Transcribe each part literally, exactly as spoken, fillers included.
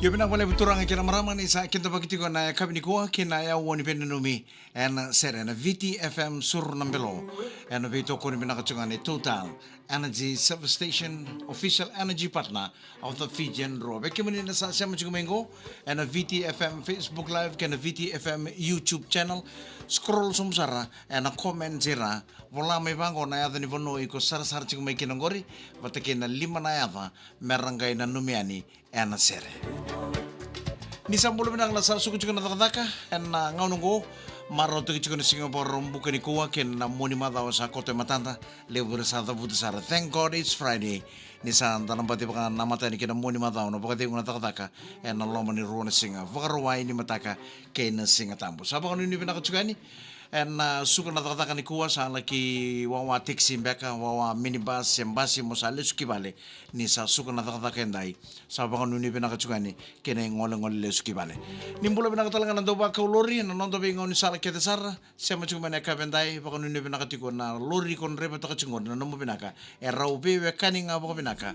Io, vinaka vakalevu turaga kei na marama, ni sa kidavaki tiko na yakavi nikua kei na yau ni veinanumi ena sere ena Viti F M Suru na Belo, ena veitokoni vinaka tiko ga ni Total Energy Service Station, official energy partner of the Fijian Drua. Vei kemuni na sa sema tiko mai qo ena Viti F M Facebook Live kei na Viti F M YouTube channel, scroll sobu sara ena comment era, vola mai vaqo na yaca ni vanua iko sarasara tiko mai kina qori, vata kei na lima na yaca me ra qai nanumi yani ena sere. Ni sa bula vinaka na sa suka tiko na cakacaka ena gauna oqo, marautaki tiko na siga Vakaraubuka nikua kei na mua ni macawa sa koto e matada, levu era sa cavuta sara. Thank God it's Friday. Ni sa da na baci vaka na matani kei na mua ni macawa na vakacegu na cakacaka ena loma ni rua na siga, Vakarauwai, Nimataka kei na Sigatabu. Sa vakanuinui vinaka tiko yani ena suka na cakacaka nikua, sa laki wawa taxi beka, wawa minibus se basi mo sa lesu ki vale. Ni sa suka na cakacaka edai, sa vakanuinui vinaka tiko yani kei na igolegole lesu ki vale. Ni bula vinaka tale ga na dauvakau lori ena noda veigaunisala kece sara, sema tiko mai na yakavi edai, vakanuinui vinaka tiko na lori ko draivataka tiko qori, na nomu vinaka. E rau veiwekani ga vakavinaka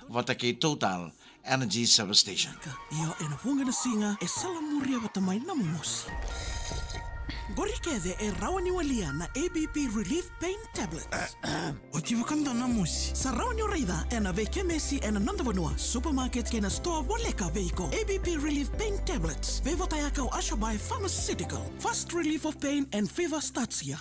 vata kei Total Energy Service Station. Io, ena vuqa na siga e salamuria vata mai na momosi. Qori kece e rawa ni walia na A B P Relief Pain Tablets. Oti vakadua na mosi. Sa rawa ni o raica ena veikemesi ena noda vanua, supermarket kei na sitoa voleka vei iko. A B P Relief Pain Tablets, veivotayaka o Ashabai Pharmaceutical. Fast relief of pain and fever starts here.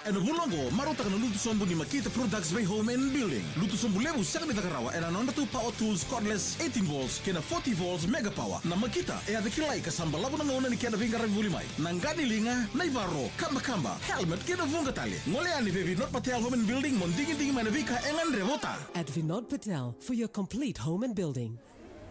Ena vula oqo, marautaka na lutu sobu ni Makita Products vei Home and Building. Lutu sobu levu sega ni caka rawa ena nodratou power tools cordless eighteen volts kei na forty volts mega power. Na Makita e yaca kilai ka sa balavu na gauna ni kena veiqaravi voli mai. Na qa ni liga, na ivaro, kabakaba, helmet kei na vuqa tale. Gole yani vei Vinod Patel Home and Building mo digidigi mai na veika e gadreva o Ta. At Vinod Patel for your complete home and building.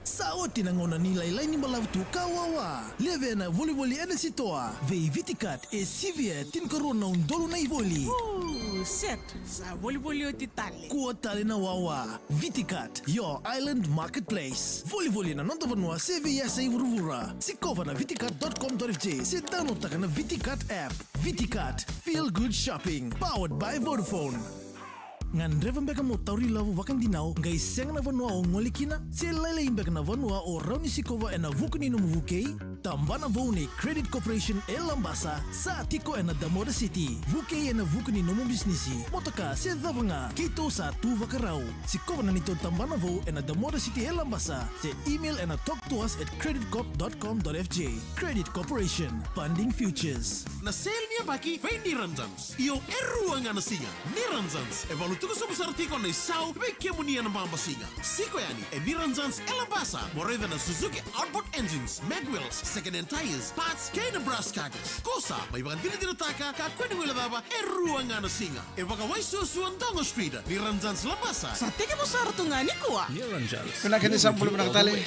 Sa oti na gauna ni lailai ni balavu tu ka wawa. Levea na volivoli ena sitoa. Vei Viticat e sivia e tinikarua na udolu na ivoli. Ooh, set. Sa volivoli oti tale. Kua tale na wawa. Viticat, your island marketplace. Volivoli ena noda vanua se veiyasa i vuravura. Sikova na viticat dot com dot F J se downloadtaka na Viticat app. Viticat, feel good shopping. Powered by Vodafone. Gadreva beka mo tauri lavo vakadinau qai sega na vanua o gole kina? Se lailai beka na vanua o rawa ni sikova ena vuku ni nomu vukei? Tabana vou ni Credit Corporation e Labasa sa tiko ena Damoda City. Vukei ena vuku ni nomu bisinisi, motoka se cava ga, keitou sa tu vakarau. Sikova na neitou tabana vou ena Damoda City e Labasa se email ena talk to us at credit corp dot com dot F J. Credit Corporation, funding futures. Na sale ni yabaki vei Niranjan. Io, e rua ga na siga. Niranjans e valu tuku sobu sara tiko na isau vei kemuni ena baba siga. Siko yani e Niranjans e Labasa mo raica na Suzuki outboard engines, mag wheels, second hand tires, parts kei na brass cartridges. Kosa mai vakadinadinataka ka kua ni guilecava, e rua ga na siga. E vakawai suasua Dongo Street, Niranjans Labasa. Sa tekivu sara tu ga nikua. Niranjans. Vinaka ni sa bula vinaka tale.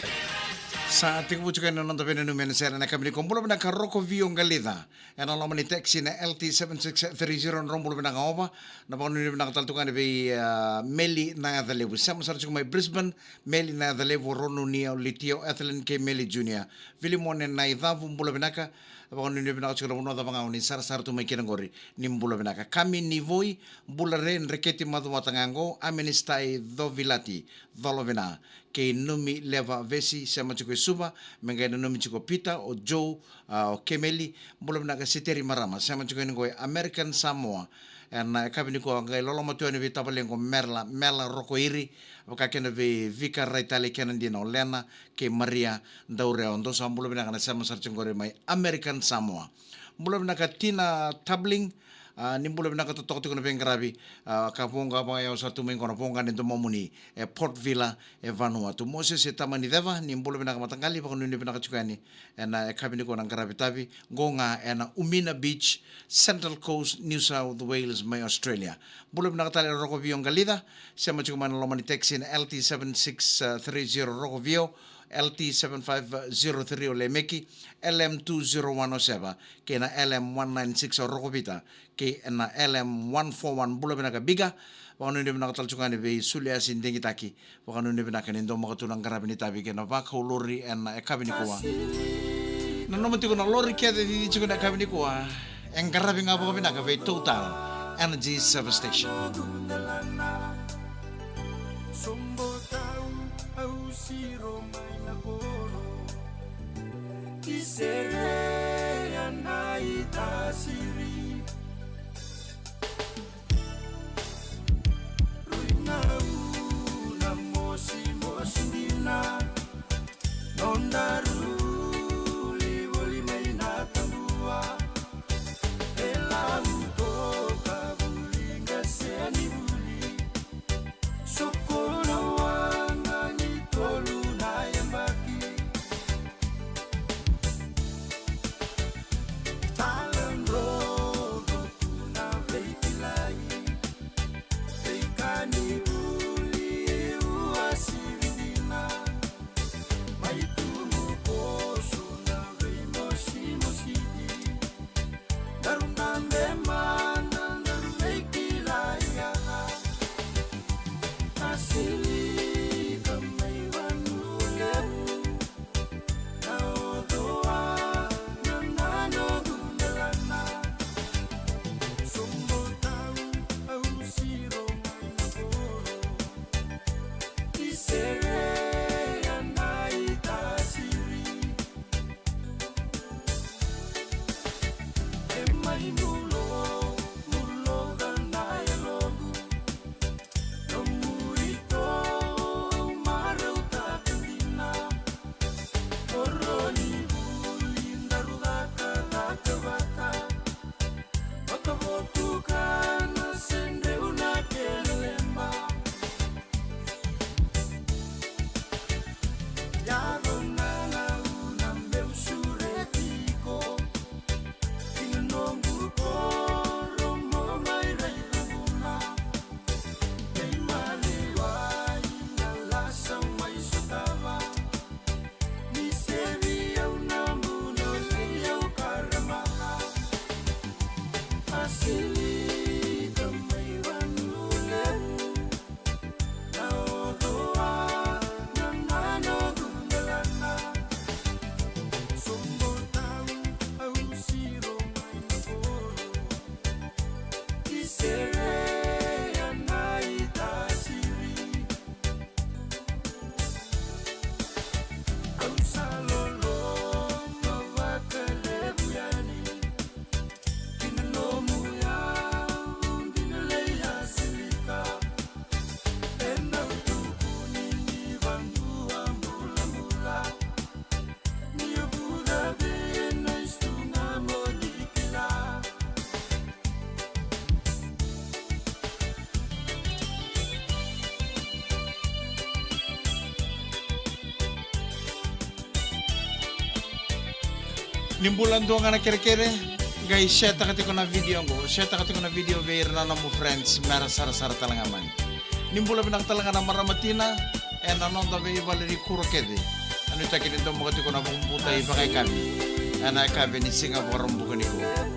Sa tekivu tiko ena noda veinanumi ena sere ena yakavi nikua. Bula vinaka Roko Vio Qalica. Ena loma ni taxi na L T seven six three zero, drau bula vinaka Ova. Na vakanuinui vinaka tale tu ga yani vei, ah, Meli Nayacalevu. Sema sara tiko mai Brisbane, Meli Nayacalevu, o Ronunia, o Litia, o Ethelyn kei Meli Junior. Vilimone Naicavu, bula vinaka. Vakanuinui vinaka tiko na vanua cava ga o ni sarasara tu mai kina qori. Ni bula vinaka. Kami Nivoi, bula re, Dreketi Macuata ga qo, Aministai Covilati, Colovina. Kei Numi Leva Vesi, sema tiko e Suva, me qai nanumi tiko Pita, o Joe, ah, o Kemeli, bula vinaka Seteri Marama, sema tiko yani qo e American Samoa. Ena yakavi nikua qai loloma tu yani vei tavalequ Mela, Mela Rokoiri, vaka kina vei Vika Raitale kei na dina o Lena, kei Maria Daurewa, dou sa bula vinaka na sema sara tiko qori mai American Samoa. Bula vinaka Tina Tabling, ah, ni bula vinaka totoka tiko na veiqaravi, ah, ka voqa vakayau sara tu mai qo na voqa ni domomuni e Port Vila e Vanuatu. Moses e Tamaniceva, ni bula vinaka mataqali, vakanuinui vinaka tiko yani ena yakavi nikua na qaravi tavi, qo ga ena Umina Beach, Central Coast, New South Wales mai Australia. Bula vinaka tale Roko Vio Qalica, sema tiko mai na loma ni taxi na L T seven six three zero Roko Vio, L T seven five zero three o Lemeki, L M two zero one o Seva, kei na L M one nine six o Rokovita, kei na L M one four one. Bula vinaka Biga, vakanuinui vinaka tale tiko yani vei Suliasi Digitaki, vakanuinui vinaka ni dau maka tu na qaravi ni tavi kei na vakau lori ena yakavi nikua. Nanuma tiko na lori kece cici tiko na yakavi nikua, e qaravi ga vakavinaka vei Total Energy Service Station. Sobo tau au siro mai na koro. Serea na itasiri. Rui na una mosimosi dina. Noda rui voli mai na tabua. E lau toka vuli ga se ni vuli. Soko na waga ni tolu na yabaki. Taladrodro tu na veikilai. Veika ni vuli e uasivi dina. Mai tumu koso na veimosimositi. Daru dabe mada, daru veikilai ga. Asili ka mai vanua levu. Na ocoa na noqu delana. Soqo tau au siro mai na koro. Ni serea na itasiri. E mai mulo, mulo ga na yaloqu. Nomu ito au marautaka dina. Koro ni vuli daru cakacaka vata. Vakavotuka na sedreu na kena leba. Yaco na gauna meu sureti iko. Ki na noqu koro mo mai raica vuna. Kei maliwai na lasa mai sotava. Ni sevi au na buno ni au karamaka. Asili ka mai vanua levu. Na ocoa na noqu delana. Soqo tau au siro mai na koro. Ni serea na itasiri. Au sa loloma vakalevu yani. Ki na nomu yau dina lei asilika. E dau tukuni ni vanua bulabula. Ni o vuca vei na istuga mo ni kila. Ni bula dua ga na kerekere, qai share-taka tiko na video oqo, share-taka tiko na video vei ira na nomu friends, mera sarasara tale ga mai. Ni bula vinaka tale ga na marama tina, ena noda veivale ni kuro kece. Au nuitaki ni domoka tiko na vakabauta ivakayakavi ena yakavi ni siga Vakaraubuka nikua.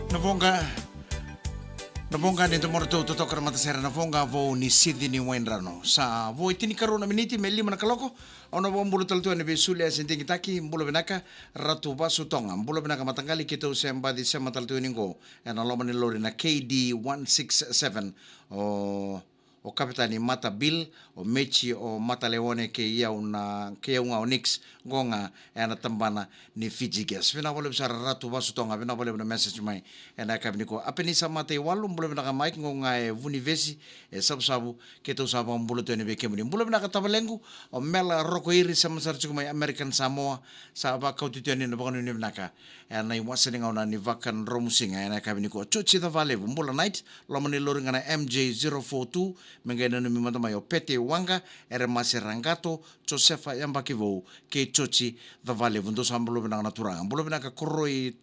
Na voqa, na voqa ni domodratou totoka na matasere, na voqa vou ni Sici ni Waidrano. Sa vo e tinikarua na miniti me lima na kaloko. Au na vakabula tale tu yani vei Sulia se digitaki, bula vinaka. Ratu Vasu Toga, bula vinaka mataqali, keitou se baci sema tale tu yani qo ena loma ni lori na K D one six seven. O, o Kapitani Mata Bill, o Mechi, o Mataleone, kei au na, kei au ga o Nix, qo ga ena tabana ni Fiji Gas. Vinaka vakalevu sara Ratu Vasu Toga, vinaka vakalevu na message mai ena yakavi nikua. Apenisa Mataiwalu, bula vinaka Mike, qo ga e Vunivesi, e Savusavu, keitou sa vakabula tu yani vei kemuni. Bula vinaka tavalequ, o Mela Rokoiri, sema sara tiko mai American Samoa, sa vakauti tu yani na vakanuinui vinaka ena iwase ni gauna ni Vakadromusiga ena yakavi nikua. Joji Cavalevu, bula Night, loma ni lori ga na M J zero four two, me qai nanumi mada mai o Pete Waqa, Eremasi Raqato, Josefa Yabakivou, kei Joji Cavalevu. Dou sa bula vinaka na turaga. Bula vinaka Koroi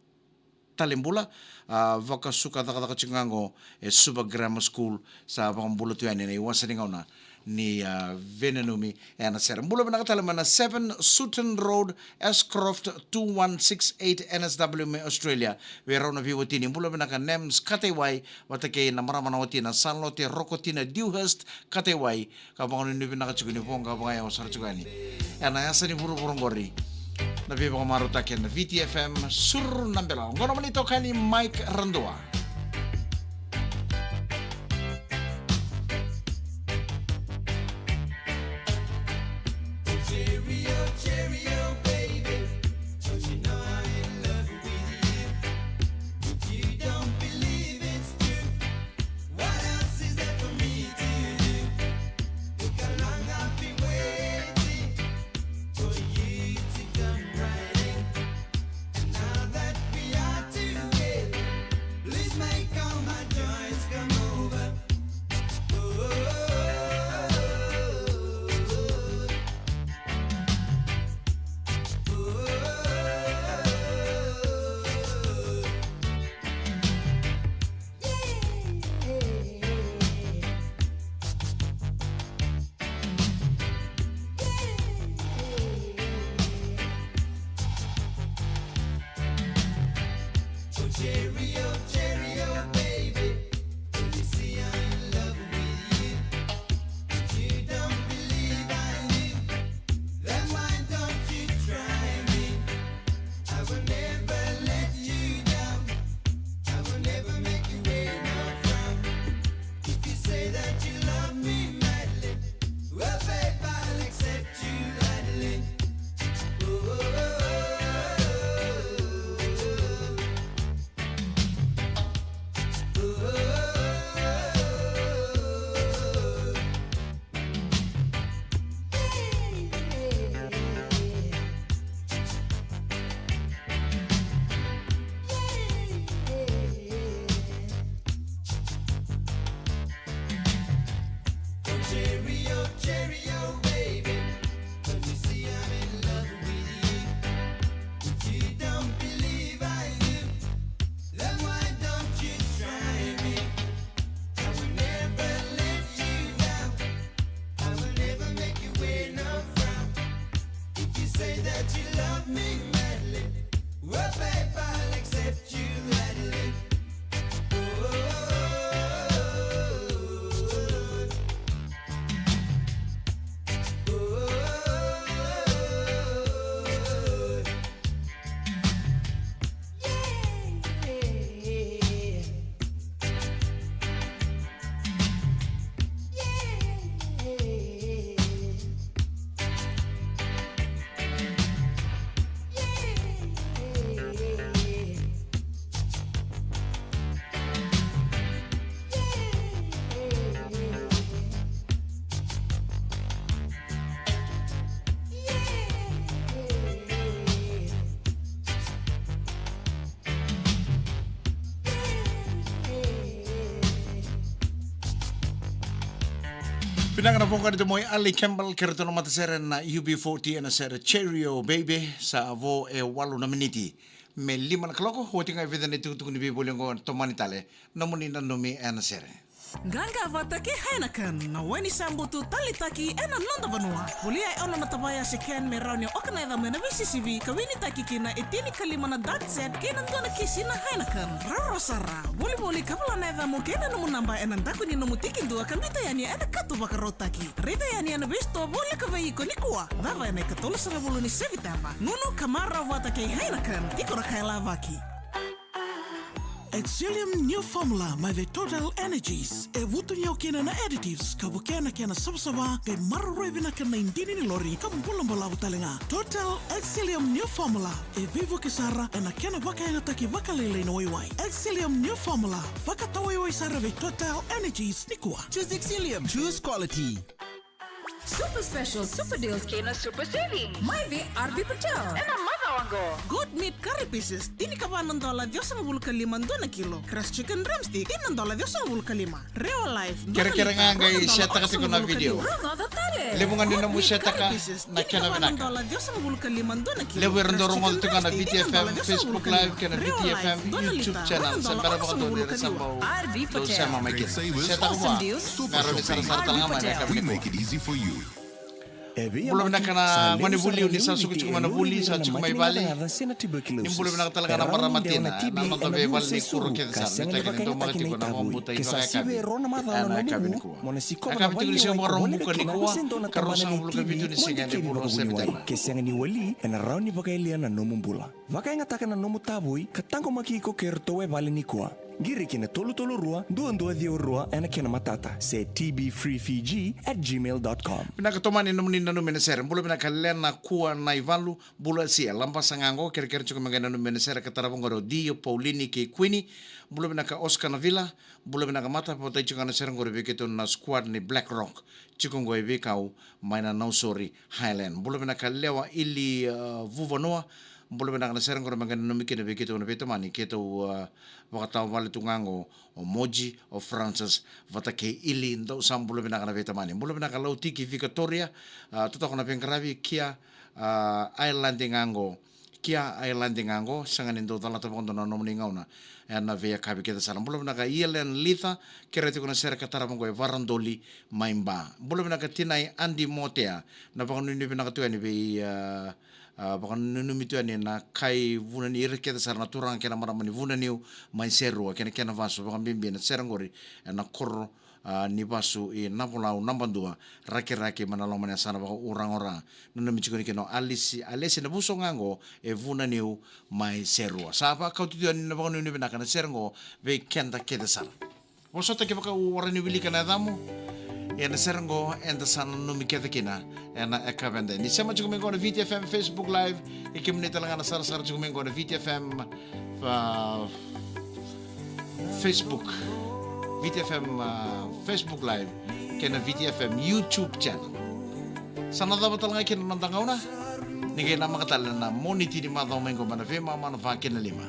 Talebula, a, vakasuka cakacaka tiko ga qo e Suva Grammar School, sa vakabula tu yani ena iwase ni gauna ni, a, veinanumi ena sere. Bula vinaka tale mai na seven Sutton Road, Ashcroft, two one six eight, N S W mai Australia. Vei rau na veiwatini, bula vinaka Nems Kataiwai, vata kei na marama na watina Salote Rokotina Dewhurst Kataiwai. Ka vakanuinui vinaka tiko ni voqa vakayawa sara tiko yani ena yasa ni vuravura qori. Na veivakamarautaki ena V T F M, Suru na Bela. Oqo na nomuni itokani Mike Radua. Vinaka na voqa ni Tomoi Ali Campbell, kei ratou na matasere na U B forty ena sere Cheerio Baby, sa vo e walu na miniti me lima na kaloko, oti ga e vica na itukutuku ni veivoli oqo, tomani tale, nomuni nanumi ena sere. Qaqa vata kei Heineken, na wai ni sa butu taleitaki ena noda vanua. Volia e ono na tavaya se can me rawa ni o organise mai na veisisivi ka winitaki kina e tinikalima na darts set kei na dua na kisi na Heineken. Rawarawa sara, volivoli ka vola na yacamu kei na nomu naba ena daku ni nomu tikidua ka biuta yani ena kato vakarautaki. Raica yani ena veisitoa voleka vei iko nikua. Cava ena ikatolusagavulu ni Seviteba. Nunu ka marau vata kei Heineken, tiko na ka e lavaki. Excellium New Formula mai vei Total Energies. E vutuniyau kina na additives ka vukea na kena savasava, qai maroroi vinaka na idini ni lori ka bulabalavu tale ga. Total Excellium New Formula, e veivuke sara ena kena vakayagataki vakalailai na waiwai. Excellium New Formula, vakatawaiwai sara vei Total Energies nikua. Choose Excellium, choose quality. Super special, super deals kei na super savings mai vei R B Patel ena macawa oqo. Goat meat curry pieces, tinikava na dola ciwasagavulu ka lima dua na kilo. Crushed chicken drumstick, tini na dola ciwasagavulu ka lima. Rewa Life, dua na lita, rua na dola ciwasagavulu ka lima. Kerekere ga qai setaka tiko na video. Rau na dola tale. Levu ga ni nomu setaka na kena vinaka. Levu era dau rogoca tu ga na V T F M Facebook Live kei na V T F M YouTube channel. Se bera vakadua ni ra sa bau dau sema mai kina. Setaka vua me rawa ni sarasara tale ga mai na yakavi nikua. Bula vinaka na gone vuli, ni sa suka tiko mai na vuli, sa tiko mai vale. Ni bula vinaka tale ga na marama tina ena noda veivale ni kuro kece sara. Nuitaki ni dau maka tiko na vakabauta ivakayakavi ena yakavi nikua. Yakavi tiko ni siga Vakaraubuka nikua, ka ruasagavulu ka vitu ni siga ni vula o Sepiteba. Ke sega ni wali, ena rawa ni vakayalia na nomu bula. Vakayagataka na nomu tavui ka taqomaki iko kei ratou e vale nikua. Qiri ki na tolu tolu rua, dua dua ciwa rua ena kena matata, se T B free Fiji at gmail dot com. Vinaka tomani, nomuni nanumi na sere. Bula vinaka Lena Kua Naivalu, bula Sia, Labasa ga qo, kerekere tiko me qai nanumi na sere ka tarava qori o Dio, Paulini kei Kuini. Bula vinaka Oscar Navila, bula vinaka Mata, vakatai tiko ga na sere qori vei keitou na squad ni Black Rock. Tiko qo e veikau mai na Nausori Highland. Bula vinaka Lewa Ili, uh, Vuvanua. Bula vinaka, na sere qori me qai nanumi kina vei keitou na veitamani, keitou, uh, vakatawa vale tu ga qo, o Moji, o Francis, vata kei Ili, dou sa bula vinaka na veitamani. Bula vinaka Lautiki Vikatoria, uh, totoka na veiqaravi kia, uh, Ireland ga qo. Kia Ireland ga qo, sega ni dau calata vakadua na nomuni gauna ena veiyakavi kece sara. Bula vinaka Ielen Litha, kerea tiko na sere ka tarava qo e Varadoli mai Ba. Bula vinaka Tinai Adi Motea, na vakanuinui vinaka tu yani vei, a, a, vakananumi tu yani na kai Vunaniu, ira kece sara na turaga kei na marama ni Vunaniu mai Serua, kei na kena vasu, vakabibi na sere qori ena koro, a, ni vasu i Navolau, Nabadua, Rakiraki, mai na loma ni yasana vakauraga o Ra. Nanumi tiko ni kina o Alisi, Alesi Navuso ga qo e Vunaniu mai Serua. Sa vakauti tu yani na vakanuinui vinaka na sere qo vei keda kece sara. Vosota kevaka au rawa ni wilika na yacamu. Ia na sere qo eda sa nanumi kece kina ena yakavi edaidai. Ni sema tiko mai qo na V T F M Facebook Live, kei kemuni tale ga na sarasara tiko mai qo na V T F M, a, Facebook, V T F M, a, Facebook Live kei na V T F M YouTube channel. Sa na cava tale ga kina na noda gauna. Ni qai namaka tale na Moniti ni macawa mai qo mai na veimama na va kei na lima.